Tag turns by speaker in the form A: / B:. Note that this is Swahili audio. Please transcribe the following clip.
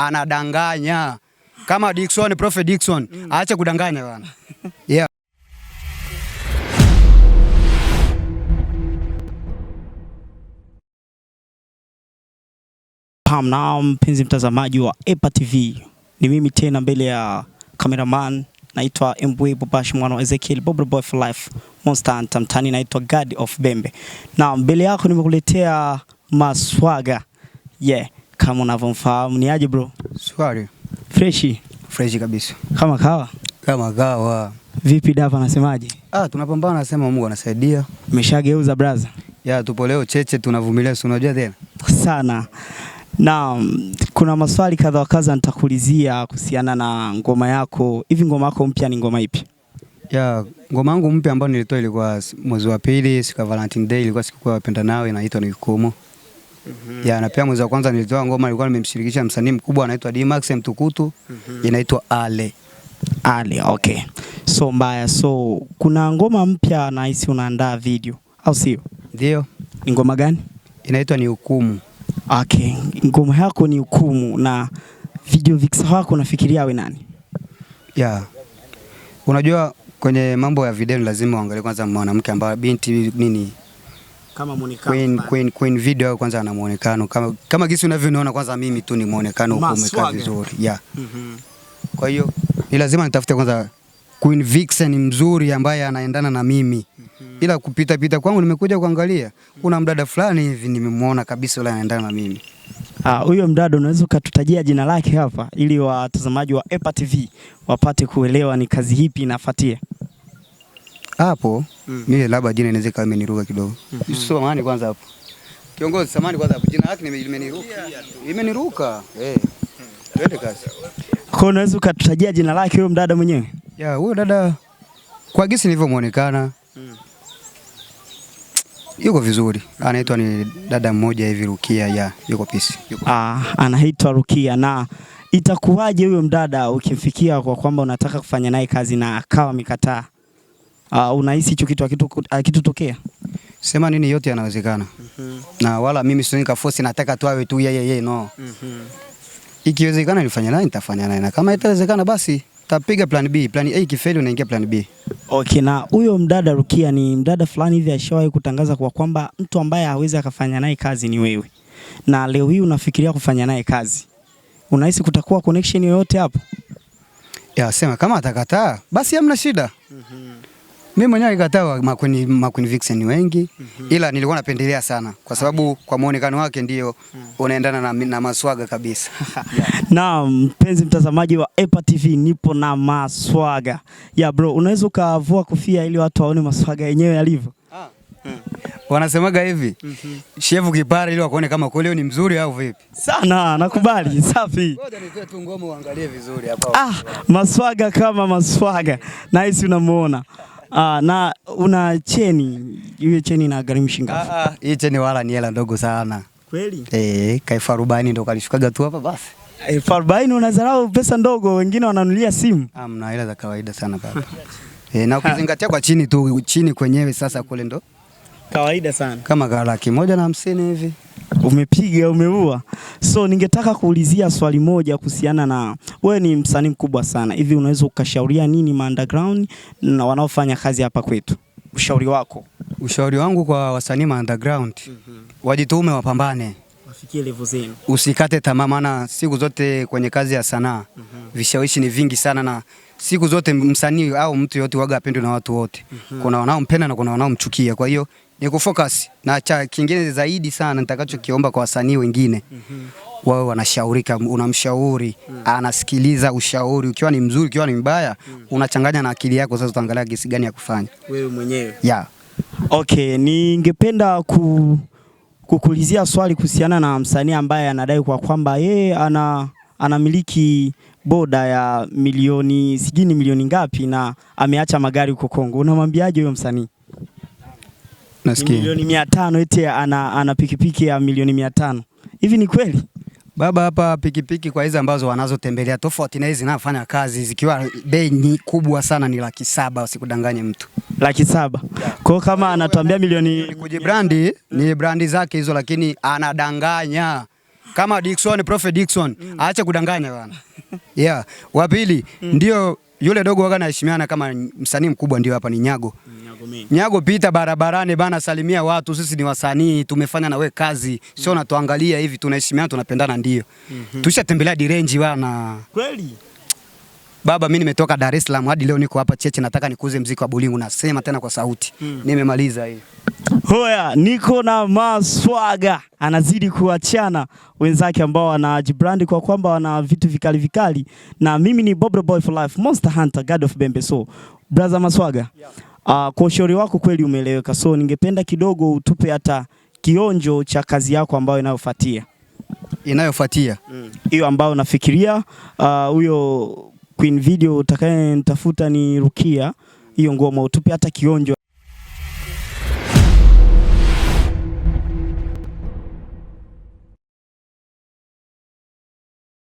A: Anadanganya. Kama Dickson, Prophet Dickson, aache kudanganya bana. Yeah.
B: Pam na mpenzi mtazamaji wa EPA TV, ni mimi tena mbele ya cameraman, naitwa Mbwe Bobash mwana wa Ezekiel Bob Boy for Life Monster Hunter, mtani naitwa God of Bembe, na mbele yako nimekuletea Maswaga. Yeah, kama unavyomfahamu ni aje bro?
A: Swali.
B: Freshi.
A: Freshi kabisa.
B: Kama kawa.
A: Kama kawa.
B: Vipi Dava anasemaje?
A: Ah, tunapambana, nasema Mungu anasaidia.
B: Umeshageuza brother?
A: Ya, tupo leo cheche tunavumilia, si unajua tena.
B: Sana. Na kuna maswali kadha wa kadha nitakuulizia kuhusiana na ngoma yako. Hivi ngoma yako mpya ni ngoma ipi?
A: Ya, ngoma yangu mpya ambayo nilitoa ilikuwa mwezi wa pili, siku ya Valentine Day, ilikuwa siku ya wapendanao, inaitwa Ni Hukumu. Ya, na pia mwezi wa kwanza nilitoa ngoma ilikuwa nimemshirikisha msanii mkubwa anaitwa D-Max Mtukutu, inaitwa Ale.
B: Ale, okay. So mbaya. So kuna ngoma mpya nahisi unaandaa video, au sio?
A: Ndio.
B: Ni ngoma gani?
A: Inaitwa Ni Hukumu.
B: Okay, ngoma yako ni Hukumu, na video vixen wako unafikiria awe nani?
A: Ya. Unajua kwenye mambo ya video ni lazima uangalie kwanza mwanamke ambaye binti nini
B: kama muonekano
A: Queen, queen video kwanza ana muonekano kama gisi unavyoniona, kwanza mimi tu ni muonekano uko umekaa vizuri. Yeah. Kwa hiyo ni lazima nitafute kwanza Queen Vixen mzuri ambaye anaendana na mimi. Ila kupita pita kwangu nimekuja kuangalia kuna mdada fulani hivi nimemuona kabisa yule anaendana na mimi.
B: Ah, huyo mdada unaweza ukatutajia jina lake hapa ili watazamaji wa EPA TV wapate kuelewa ni kazi ipi inafuatia?
A: Hapo mimi labda jina inaweza kama imeniruka kidogo. Samahani kwanza hapo. Kiongozi, samahani kwanza hapo. Jina lake limeniruka. Imeniruka. Eh. Twende kazi.
B: Kwa unaweza ukatutajia jina lake huyo mdada mwenyewe?
A: Ya, huyo dada kwa gisi nilivyomuonekana yuko vizuri. Anaitwa ni dada mmoja hivi Rukia, ya, yuko pisi. Yuko.
B: Ah, anaitwa Rukia. Na itakuwaje huyo mdada ukimfikia kwa kwamba unataka kufanya naye kazi na akawa amekataa? Ah, unahisi hicho kitu hakitotokea?
A: Sema nini, yote yanawezekana. Na wala mimi siwezi nikaforce nataka tu awe tu yeye yeye, no. Ikiwezekana nifanye naye nitafanya naye, na kama itawezekana basi tapiga plan B. Plan A ikifeli unaingia plan B.
B: Okay, na huyo mdada Rukia ni mdada fulani hivi ashawahi kutangaza kwa kwamba mtu ambaye hawezi akafanya naye kazi ni wewe. Na leo hii unafikiria kufanya naye kazi. Unahisi kutakuwa connection yoyote hapo?
A: Ya, sema kama atakataa basi hamna shida. Mimi mwenyewe nikataa ma Queen Vixen wengi, ila nilikuwa napendelea sana kwa sababu kwa muonekano wake ndio unaendana na Maswaga kabisa.
B: Na mpenzi mtazamaji wa EPA TV, nipo na Maswaga. Ya bro, unaweza ukavua kofia ili watu waone Maswaga yenyewe yalivyo?
A: Wanasemaga hivi, shevu kipara ili wakuone kama kweli ni mzuri au vipi?
B: Sana, nakubali, safi.
A: Ngoja nitoe tu ngoma uangalie vizuri hapa.
B: Ah, Maswaga kama Maswaga. Nice, unamuona. Ah, na una cheni, hiyo cheni ina gharimu shilingi ngapi?
A: Ah, hii cheni wala ni hela ndogo sana.
B: Kweli?
A: Eh, ka 40,000 ndo kalishukaga tu hapa basi.
B: 40,000 unadharau pesa ndogo, wengine wananunulia simu.
A: Ah, mna hela za kawaida sana baba. Eh, na ukizingatia kwa chini tu, chini kwenyewe sasa kule ndo
B: Kawaida sana.
A: Kama ka 150,000 hivi.
B: Umepiga, umeua. So ningetaka kuulizia swali moja kuhusiana na wewe, ni msanii mkubwa sana. Hivi unaweza ukashauria nini ma underground na wanaofanya kazi hapa kwetu? Ushauri wako?
A: Ushauri wangu kwa wasanii ma underground, wajitume, wapambane.
B: Wafikie level zenu.
A: Usikate tamaa, maana siku zote kwenye kazi ya sanaa vishawishi ni vingi sana, na siku zote msanii au mtu yote waga apendwe na watu wote. Kuna wanaompenda na kuna wanaomchukia. Kwa hiyo ni kufocus, na cha kingine zaidi sana nitakachokiomba kwa wasanii wengine, wawe wanashaurika, unamshauri anasikiliza ushauri, ukiwa ni mzuri, ukiwa ni mbaya, unachanganya na akili yako, sasa utaangalia gisi gani ya kufanya
B: wewe mwenyewe.
A: Yeah.
B: Okay, ningependa kukuulizia swali kuhusiana na msanii ambaye anadai kwa kwamba yeye anamiliki boda ya milioni sijui ni milioni ngapi na ameacha magari huko Kongo. Unamwambiaje huyo msanii?
A: Nasikia.
B: Milioni 500 eti ana pikipiki ya milioni 500. Hivi ni kweli?
A: Baba, hapa pikipiki kwa hizi ambazo wanazotembelea tofauti na hizi zinafanya kazi zikiwa bei ni kubwa sana ni 700,000, usikudanganye mtu.
B: 700,000. Kwa hiyo kama anatuambia milioni
A: Kujibrandi ni brandi zake hizo, lakini anadanganya. Kama Dickson, Prophet Dickson, aache kudanganya bana. Yeah, wa pili ndio yule dogo waga naheshimiana kama msanii mkubwa, ndio hapa ni Nyago. Nyago, pita barabarani bana, salimia watu, sisi ni wasanii, tumefanya na we kazi, sio natuangalia hivi, tunaheshimiana, tunapendana, ndio. Tushatembelea direnji bana.
B: Kweli?
A: Baba, mimi nimetoka Dar es Salaam hadi leo niko hapa Cheche, nataka nikuze mziki wa Bolingo, nasema tena kwa sauti. Nimemaliza hiyo.
B: Hoya, niko na Maswaga anazidi kuachana wenzake ambao wanajibrandi kwa kwamba wana vitu vikali vikali, na mimi ni Bob the Boy for Life, Monster Hunter, God of Bembe. So brother Maswaga, kwa ushauri wako kweli umeeleweka, so ningependa kidogo utupe hata kionjo cha kazi yako ambayo inayofuatia.
A: Inayofuatia
B: hiyo ambayo nafikiria huyo Queen Video utakaye nitafuta ni Rukia, hiyo ngoma utupe hata kionjo.